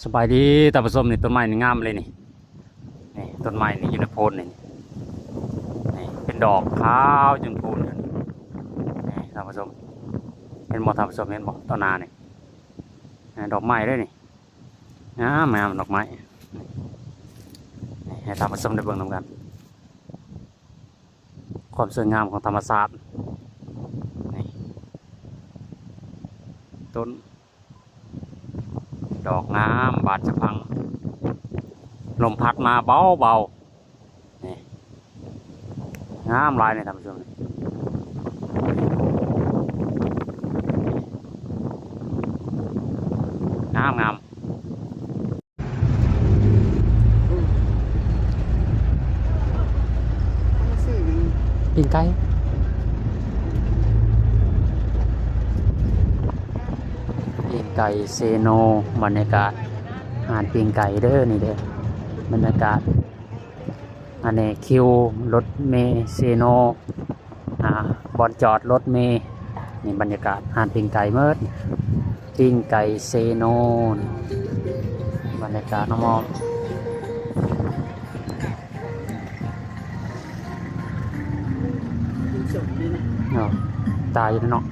ສະບາຍດີທ່ານຜູ້ຊົມ ນີ້ຕົ້ນໄມ້ນີ້ງາມເລີຍນີ້ ນີ້ຕົ້ນໄມ້ນີ້ຢູ່ໃນໂພນນີ້ ນີ້ເປັນດອກຂາວຈົນພູນຢູ່ນີ້ ນີ້ທ່ານຜູ້ຊົມ ເຫັນບໍ່ທ່ານຜູ້ຊົມ ເຫັນບໍ່ຕໍ່ໜ້ານີ້ ອ່າ ດອກໄມ້ເດ້ນີ້ ງາມໆ ດອກໄມ້ ນີ້ໃຫ້ທ່ານຜູ້ຊົມໄດ້ເບິ່ງນຳກັນ ຄວາມສວຍງາມຂອງທຳມະຊາດ ນີ້ຕົ້ນ ດອກງາມບານສະພັງ ລົມພັດມາເບົາໆ ນີ້ງາມຫຼາຍນີ້ທ່ານຜູ້ຊົມ ງາມໆ. ປີ້ງໄກ່ ປີ້ງໄກ່ເຊໂນ ບັນຍາກາດຮ້ານປີ້ງໄກ່ເດີ ນີ້ເດີ ບັນຍາກາດ ອັນນີ້ຄິວລົດເມເຊໂນ ອ່າ ບ່ອນຈອດລົດເມ ນີ້ບັນຍາກາດຮ້ານປີ້ງໄກ່ໝົດ ປີ້ງໄກ່ເຊໂນ ນີ້ບັນຍາກາດອ້ອມໆ ເນາະ ຕາຍຢູ່ເນາະ.